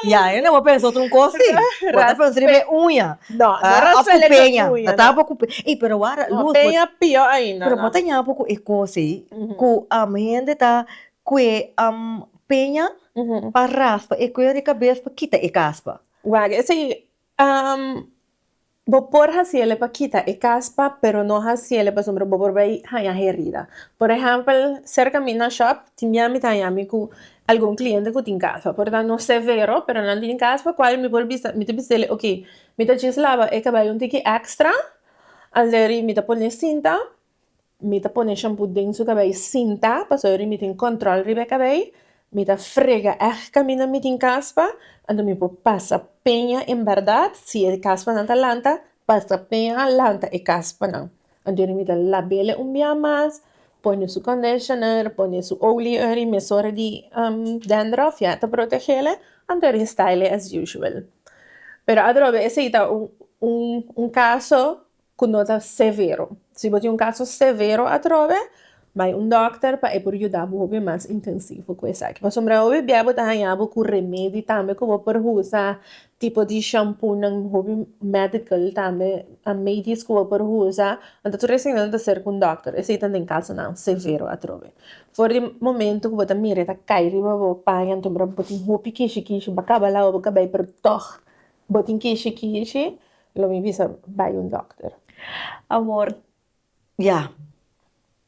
ya, yo no bo pensa otro un cos si, bo ta pensa riba e uña. No, no raspele cu uña. Ta tapa cu peña. Ey, pero wara, Luz, peña pio ainda. Pero bo ta ña ku e kos ei, ku hende ta kue peña pa raspa e kuer di kabes pa kita e kaspa. Wak, esei bo por hasiele pa kita e kaspa, pero no hasiele pasobra bo por bai haña herida. Por ehèmpel, serka mi na shòp tin bia mi ta haña mi ku algun kliente ku tin kaspa. Por ta no severo, pero nan tin kaspa kual mi por bisa, mi ta bis'el, oke, mi ta djis laba e kabei un tiki èkstra, Aleri mi ta pone sinta. Mi ta pone shampoo den su cabey sinta pasobra mi tin control riba e cabey. Mi ta frega echt caminda mi tin caspa, anto mi por pasa peña en berdad si e caspanan ta lanta, pasa peña lanta e caspanan. Anto mi ta labele un bia mas, pone su conditioner, pone su olie ori mesora di dandruff ya ta protegele, anto ri style as usual. Pero atrobe esey ta un caso ku no ta severo. Si bo tin un kaso severo atrobe, bai un dòkter pa e por yuda bo hopi mas intensivo ku esaki. Pasobra hopi bia bo ta haña bo ku remedi tambe ku bo por usa, tipo di shampoonnan hopi medical tambe, medis ku bo por usa. Anto tur eseinan ta ser ku un dòkter. Esei ta den kasonan severo atrobe. For di momento ku bo ta mira e ta kai riba bo paña, anto bo tin hopi kishi kishi, bo a kaba laba bo kabei pero tòg Bo tin kishi kishi, lo mi bisa bai un dokter. Awor, ya,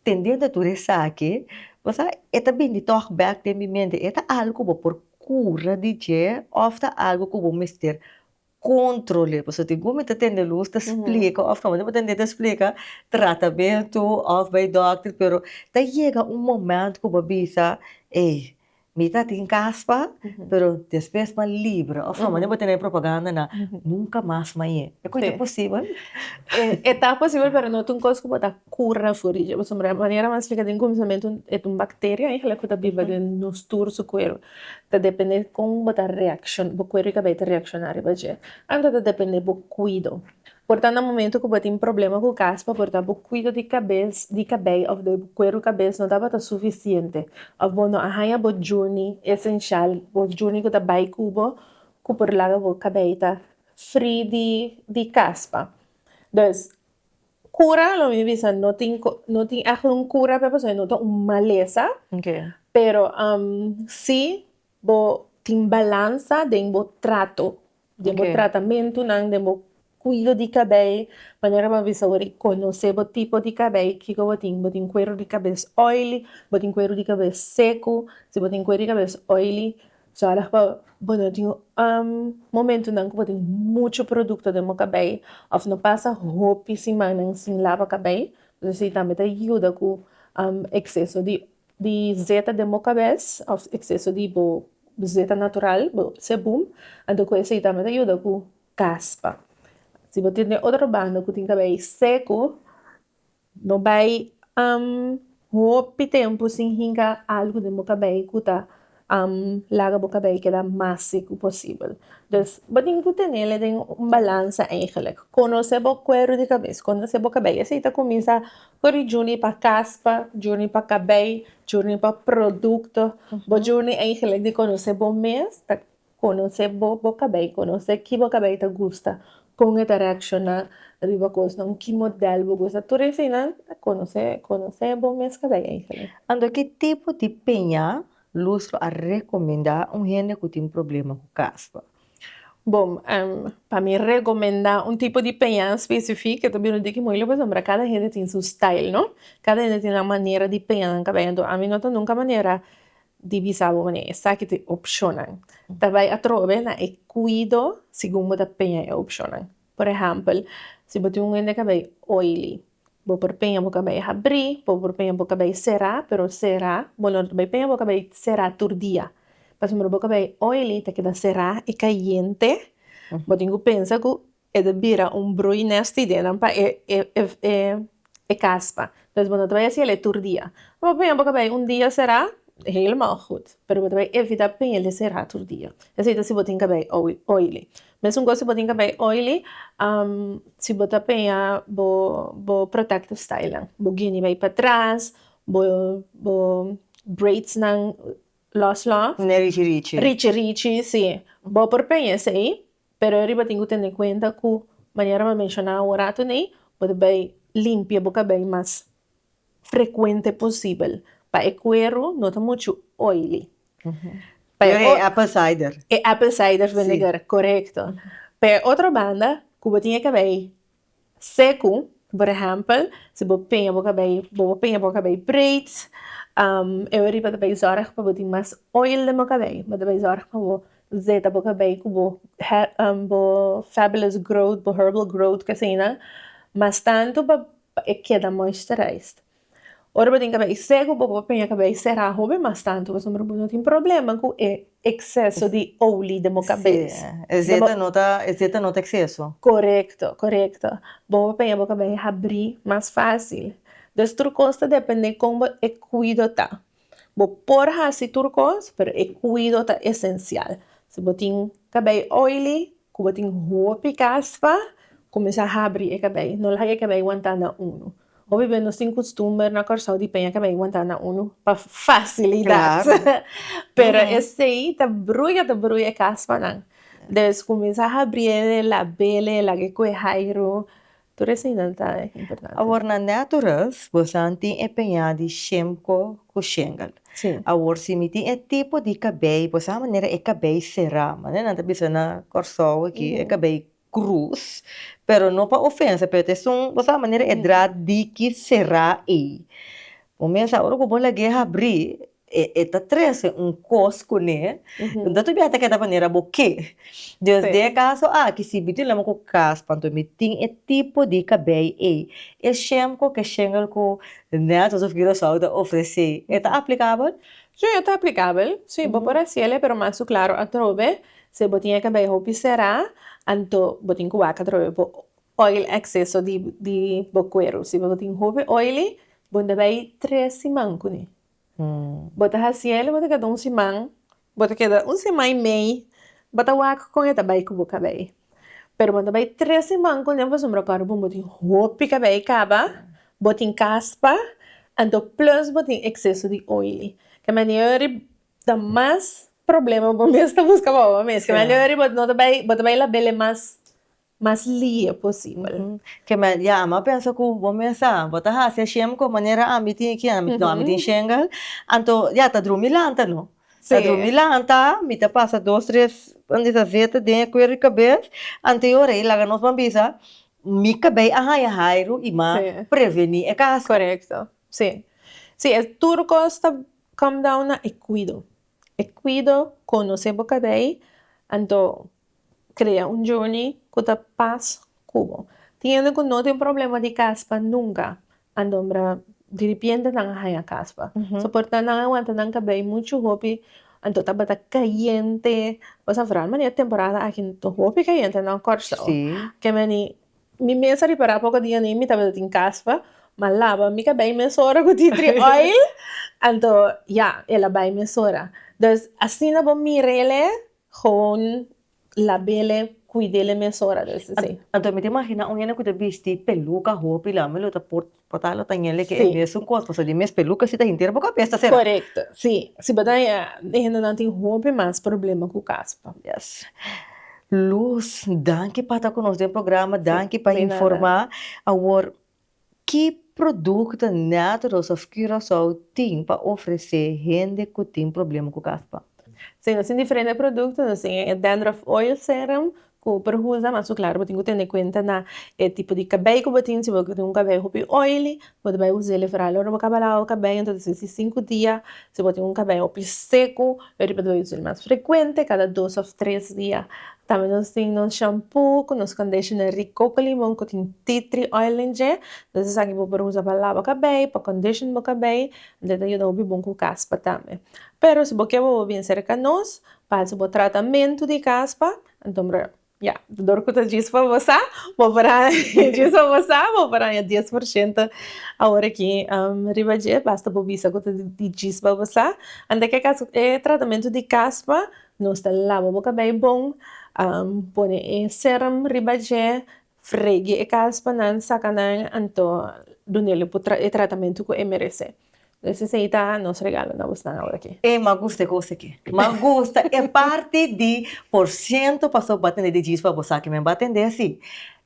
tendiendo tur esaki, bo sa, e ta bini tòg bèk den mi mente, e ta algu ku bo por kura di dje òf ta algu ku bo mester kontrol'é? Pasobra tin ku mi ta tende lus ta splika òf no, mi ta tende ta splika tratamentu òf bai dòkter, pero ta yega un momento ku bo bisa, ey, Mi ta tin caspa, pero despues m'a libra. Of no, manera bo tene propaganda na nunca mas mañe. E cu ta posibel? E ta posibel, pero no ta un cos cu bo ta cura for di dje. Pasobra manera mi a splica den cuminsamentu, e ta un bacteria eigenlijk cu ta biba den nos tur su cuero. Ta depende con bo ta reacciona, bo cuero y cabey ta reacciona riba dje. Anto ta depende bo cuido. Por ta na momento ku bo tin problema ku kaspa por ta bo kuido di kabes di kabei òf di bo kueru kabes no tabata sufisiente òf bo no a haña bo journey esenshal bo journey ku ta bai ku bo ku por laga bo kabei ta. free di di caspa. Dus cura lo mi bisa no tin no tin echt un cura p'e pasobra no ta un malesa pero si bo tin balansa den bo trato Den bo tratamentunan, den bo kuido di kabei, manera bo a bisa wor i konosé bo tipo di kabei, kiko bo tin, bo tin kueru di kabes oily, bo tin kueru di kabes seku, si bo tin kueru di kabes oily, sòrg pa bo no tin momentunan ku bo tin muchu produkto den bo kabei òf no pasa hopi simannan sin laba kabei, esei tambe ta yuda ku ekseso di Di zeta den bo kabes of ekseso di bo zeta natural, bo sebum, anto ku esei tambe ta yuda ku kaspa. Si bo tin den otro banda ku tin kabei seku, no bai hopi tempu sin hinka algu den bo kabei ku ta laga bo kabei keda mas seku posibel. Dus bo tin ku tenel den un balansa eigenlik. Konosé bo kueru di kabes, konosé bo kabei, esei ta kuminsá For di journey pa caspa, journey pa cabey, journey pa producto. Bo journey eigenlijk di conoce bo mes ta conoce bo bo cabey, conoce ki bo cabey ta gusta, con e ta reacciona riba cosnan, ki model bo gusta. Tur eseinan ta conoce, conoce bo mes cabey eigenlijk. Anto ki tipo di peña Luz lo a recomenda un hende cu tin problema cu caspa? Bon, pa mi recomenda un tipo di peña specific e ta bira un tiki moeilijk pasobra cada hende tin su style, no? Cada hende tin nan manera di peña nan cabello, enton ami no ta nunca manera di bisa bo manera esaki ta e opcionnan. Ta bay atrobe na e cuido segun bo ta peña e opcionnan. Por ehempel, si bo tin un hende cabello oily, Bo por peña bo kabei habrí, bo por peña bo kabei será, pero será, bo no ta bai peña bo kabei será tur dia. Pasobra bo kabei oily ta keda será i kayente, bo tin ku pensa ku e ta bira un broeinest den nan pa e e kaspa. Entonces bo no ta bai hasi el'e tur dia. Bo peña bo kabei un dia será, helemaal goed, pero bo ta bai evitá peña el'e será tur dia. Esei ta si bo tin kabei oily. Mesun kos si bo tin kabei oily, si bo ta peña bo bo protective stylenan, bo guinea bai patras, bo bo braidsnan los los. Ne richi richi. Richi richi, si. Bo por peña esei, pero e riba tin ku tene kuenta ku manera mi a menshoná un ratu nei, bo ta bai limpia bo kabei mas frekuente posibel pa e kueru no ta muchu oily. Pa e apple cider. E apple cider vinegar, korekto. Pa e otro banda, ku bo tin e kabei seku, por ehèmpel, si bo peña bo kabei, bo por peña bo kabei braids, e ora riba ta bai zòrg pa bo tin mas oil den bo kabei, bo ta bai zòrg pa bo zeta bo kabei ku bo bo fabulous growth, bo herbal growth ku asina, mas tantu pa e keda moisturized. Ora bo tin kabei seku bo por peña kabei será hopi mas tantu pasobra bo no tin problema ku e ekseso di olie den bo kabes. Sí, e zeta no ta, e zeta no ta ekseso. Korekto, korekto. Bo por peña bo kabei habrí mas fásil. Dus tur kos ta dependé kon bo e kuido ta. Bo por hasi tur kos, pero e kuido ta esensial. Si bo tin kabei oily, ku bo tin hopi kaspa, kuminsá habri e kabei. No laga e kabei wantá na unu. Hopi bes nos tin kustumber na Kòrsou di peña kabei wantá na unu pa fasilidat. Pero esei ta bruya, ta bruya e kaspanan. Dus kuminsá habrié, lab'é, lag'é kue hairu. Tur eseinan ta importante. Awor na Naturals bosan tin e peña di shemko ku shengel. Sí. Awor si mi tin e tipo di kabei, bo sa manera e kabei será, manera nan ta bisa na Kòrsou aki, e kabei krus, pero no pa ofensa, pero ta esun, bo sa manera e draad diki será ei. Bo mesa ora ku bo lag'é habrí, e e ta trese un kos kuné, enton tur bia ta keda manera bo ke. Dus den e kaso aki si mi tin lama ku kaspa anto mi tin e tipo di kabei ei, e shempo ku e shengel ku Nèt of Curaçao ta ofresé, e ta aplikabel? Sí, e ta aplikabel. Sí, bo por hasiel pero mas su klaro atrobe, si bo tin e kabei hopi será, anto bo tin ku wak atrobe bo oil ekseso di di bo kueru. Si bo tin hopi oily, bo ta bai tres siman kuné. Bo ta hasi el, bo ta keda un siman, bo ta keda un siman i mei, bo ta wak kon e ta bai ku bo kabei. Pero bo ta bai tres siman kuné pasobra kòrda bo tin hopi kabei kaba, bo tin kaspa, anto plus bo tin ekseso di oili. Ke manera di ta mas problema bo mes ta buska pa bo mes. Ke manera di bo no ta bai, bo ta bai label e mas. mas lie posibel. Ke men, ya, mi a pensa ku bo mes sa, bo ta hasi ashem ku manera ami tin aki, ami, no, ami tin shengal, anto, ya, ta drumi lanta no. Ta drumi lanta, mi ta pasa dos, tres pan di sazeta den e kuer di kabes, anto e ora ei laga nos ban bisa, mi kabei a haña hairu i m'a prevení e kaska. Korekto, si. Si, e tur kos ta come down na e kuido. E kuido, konosé bo kabei, anto Crea un journey cu ta pas cu bo. Tin hende cu no tin problema di caspa nunca, andombra diripiente nan a haya caspa. So por ta nan a wanta nan cabey mucho hopi, anto tabata cayente, osea vooral manera temporada aki ta hopi cayente na Corsou. Ke meni mi mes a ripara poco dia ni mi tabata tin caspa, ma laba mi cabey mesora cu tea tree oil, anto ya, el a bay mesora. Dus asina bo mirele Gewoon labele, kuidele mesora, dus esei. Anto mi ta imagina un hende ku ta bisti peluka hopi la mi lo ta por por ta lo ta ñele ke e mesun kos pasobra di mes peluka si ta henter bo kabes ta sera. Korekto, si. Si bo ta haña e hendenan tin hopi mas problema ku kaspa. Yes. Luz, danki pa ta ku nos den programa, danki pa informa. Awor Ki produkto Naturals of Curaçao tin pa ofresé hende ku tin problema ku kaspa? Sí, nos tin diferente produkto. Nos tin e Dandruff Oil Serum ku bo por usa, mas ku klaru bo tin ku tene kuenta na e tipo di kabei ku bo tin. Si bo tin un kabei hopi oily, bo ta bai us'é foral ora bo kaba lava bo kabei, anto despues di sinku dia. Si bo tin un kabei hopi seku, bo ta bai us'é mas frekuente, kada dos òf tres dia. Tambe nos tin nos shampoo ku nos conditioner di koko limon ku tin tea tree oil den dje. Entonces esaki bo por usa pa laba kabei, pa condition bo kabei, anto e ta yuda hopi bon ku kaspa tambe. Pero si bo ke bo bin serka nos pa hasi bo tratamentu di kaspa, anto ya, dor ku ta djis pa bo sa, bo por haña djis pa bo sa, bo por haña dies por shento awor aki riba dje, basta bo bisa ku ta di djis pa bo sa. Anto ke kaso e tratamentu di kaspa Nos ta laba bo kabei bon, pone e serum riba dje, fregi e kaspanan, saka nan, anto dun'el e tratamentu ku e meresé. Dus esei ta nos regalo na bosnan aworakí. E m'a gusta e kos aki. M'a gusta e parti di por siento pasobra bo a tende di djis pa bo sa ki men bo a tende si.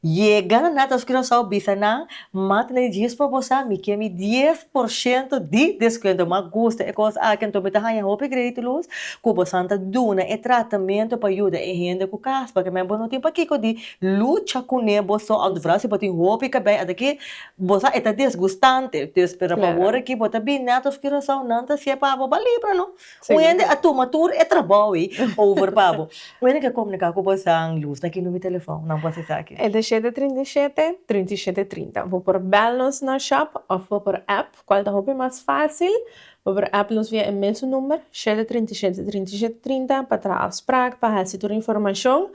Yega na Natas Curaçao bisa nan m'a tende di djis pa bo sa mi ke mi dies por shento di deskuento. M'a gusta e kos aki anto mi ta haña hopi great luz ku bosan ta duna e tratamentu pa yuda e hende ku kas paske men bo no tin pakiko di lucha kuné bo so anto vral si bo tin hopi kabei ata ki bo sa e ta desgustante dus pero pa awor aki bo ta bin Natas Curaçao nan ta hasié pa bo ba libra no. Un hende a tuma tur e trabou ei over pa bo. Un hende ke komuniká ku bosan, Luz, na ki number di telefòn nan por hasi esaki? E ta shete 37, 37 30. Bo por bèl nos na shòp òf bo por app, kual ta hopi mas fásil. Bo por app nos via e mesun number, shete 37, 37 30, pa traha afsprak, pa hasi tur informashon.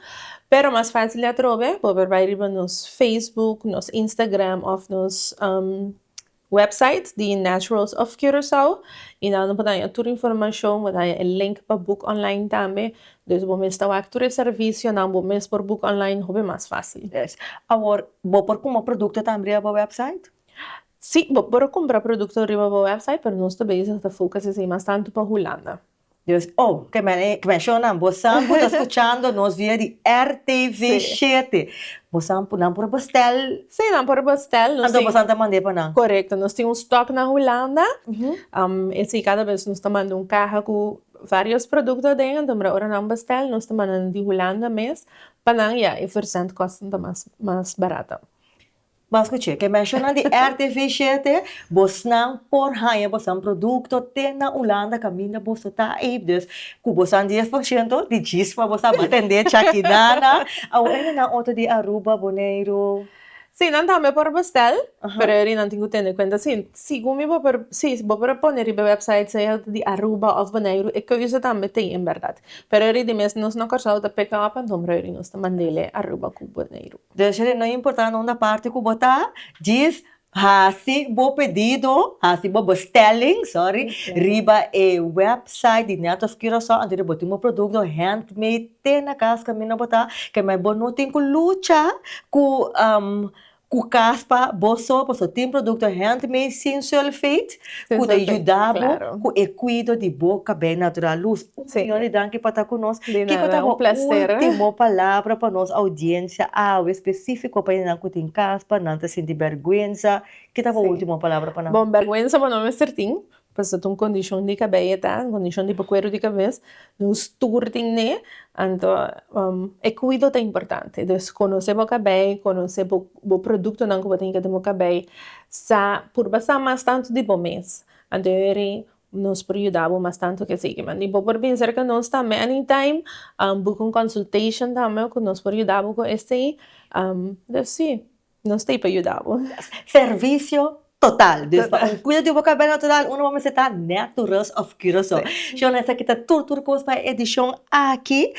Pero mas fásil atrobe, bo por bai riba nos Facebook, nos Instagram òf nos Website di Naturals of Curaçao y nan bo ta haña tur informacion, bo ta haña e link pa book online tambe, dus bo mes ta wak tur e servicionan, bo mes por book online hopi mas facil. Yes. Awor, bo por cumpra producto tambe riba bo website? Si, bo por cumpra producto riba bo website, pero nos ta bezig ta focus esey mas tanto pa Hulanda. Dios, oh, ke men, ke menshonnan, bosan ku ta skuchando nos via di RTV shete, bosan por, nan por bestel? Sí, nan por bestel. Nos Anto bosan ta mand'é pa nan? Korekto, nos tin un stok na Hulanda, esei kada bes nos ta manda un kaha ku varios produkto aden, anto ora nan bestel nos ta manda nan di Hulanda mes pa nan, ya, e verzendkosten ta mas, mas barata. Bo a skuch'é? Ke menshonan di RTV shete, bosnan por haña bosan produkto te na Hulanda kaminda boso ta ei. Dus ku bosan 10% di djis pa boso a batendé chakinana. Awor e nan otro di Aruba, Boneiru. Sí, nan tambe por bestel, pero eri nan tin ku tene kuenta. Sí, segun mi bo por, sí, bo por pone riba e website sea di Aruba òf Boneiru, e keuze tambe tin en bèrdat. Pero eri di mes nos na Kòrsou ta pick up, anto eri nos ta mand'é Aruba ku Boneiru. Desh'e no importa na unda parti ku bo ta, djis hasi bo pedido, hasi bo bestelling, sorry, riba e website di Net of Curaçao, anto bo tin bo produkto handmade te na kas kaminda bo ta, ke mai bo no tin ku lucha ku. Ku kaspa bo so pasobra tin produkto handmade sin sulfate ku ta yuda bo ku e kuido di bo kabei natural. Luz, un miyon di danki pa ta ku nos. Kiko ta bo ultimo palabra pa nos audiensia awe spesifiko pa esnan ku tin kaspa, nan ta sinti bèrgwensa? Ki ta bo ultimo palabra pa nan? Bon, bèrgwensa bo no mester tin, Pasobra ta un kondishon di kabei e ta, un kondishon di bo kueru di kabes, nos tur tin ne, anto e kuido ta importante. Dus konosé bo kabei, konosé bo bo produktonan ku bo tin den bo kabei, sa purba sa mas tantu di bo mes, anto e ora nos por yuda bo mas tantu ke esei. I bo por bin serka nos tambe anytime, book un consultation tambe ku nos por yuda bo ku esei, dus si. Nos ta ei pa yuda bo. Servisio total. Dus pa un kuido di bo kabel natural uno bo mester ta Naturals of Curaçao. Shona esaki ta tur tur kos pa e edishon aki.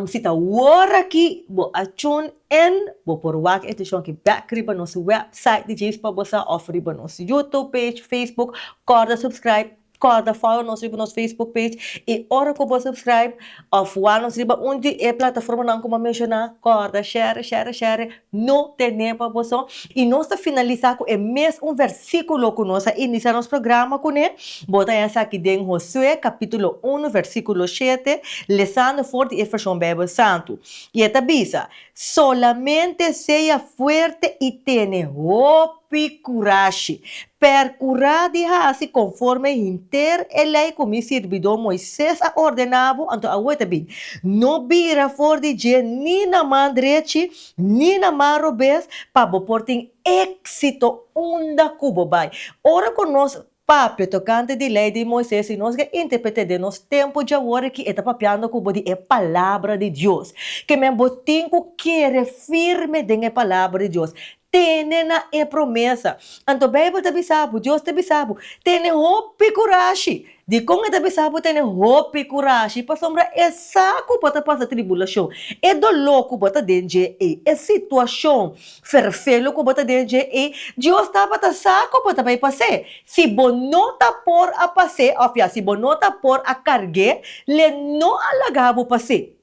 Si ta wor aki bo a tune in bo por wak e edishon aki bek riba nos website di Djis Pa Bo Sa of riba nos YouTube page, Facebook. Kòrda subscribe. Kòrda follow nos riba nos Facebook page i ora ku bo subscribe òf wak nos riba un di e plataformanan ku bo a menshoná, kòrda share, share, share, no tene pa bo so. I nos ta finalisá ku e mes un versíkulo ku nos a inisiá nos programa kuné. Bo ta haña esaki den Josué kapítulo unu versíkulo shete, lesando for di e Vershon Beibel Santu. I e ta bisa, Solamente sea fuerte i tene hopi kurashi. Perkurá di hasi konforme henter e lei ku mi sirbidó Moises a ordená bo, anto awor ta bin, No bira for di dje ni na man drechi ni na man robes, pa bo por tin éksito unda ku bo bai. Ora ku nos Papia tokante di Lei di Moises i nos ke interpret'é den nos tempu djawor aki e ta papiando ku bo di e Palabra di Dios. Ke men bo tin ku kere firme den e Palabra di Dios. Tene na e promesa. Anto Beibel ta bisa bo, Dios ta bisa bo, tene hopi kurashi. Dikon e ta bisa bo tene hopi kurashi? Pasobra e sa ku bo ta pasa tribulashon. E doló ku bo ta den dje ei, e situashon ferfelu ku bo ta den dje ei, Dios tabata sa ku bo ta bai pas'é. Si bo no ta por a pas'é, òf ya, si bo no ta por a karg'é, l'e no a laga bo pas'é.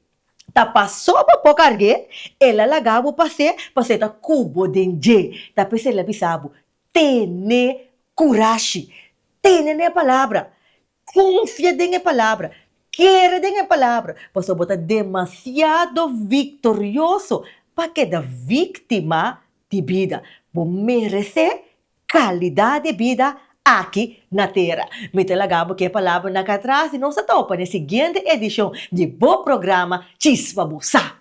Ta pasó bo por karg'é, el a laga bo pas'é, pas'é ta ku bo den dje. Ta p'esei el a bisa bo, Tene kurashi, tene na e palabra, konfia den e palabra, kere den e palabra, pasobra bo ta demasiado viktorioso pa keda víktima di bida. Bo meresé Kalidat di bida aki na tera. Mi ta laga bo ku e palabranan akí atras i nos ta topa na e siguiente edishon di bo programa Chispa Bo Sa.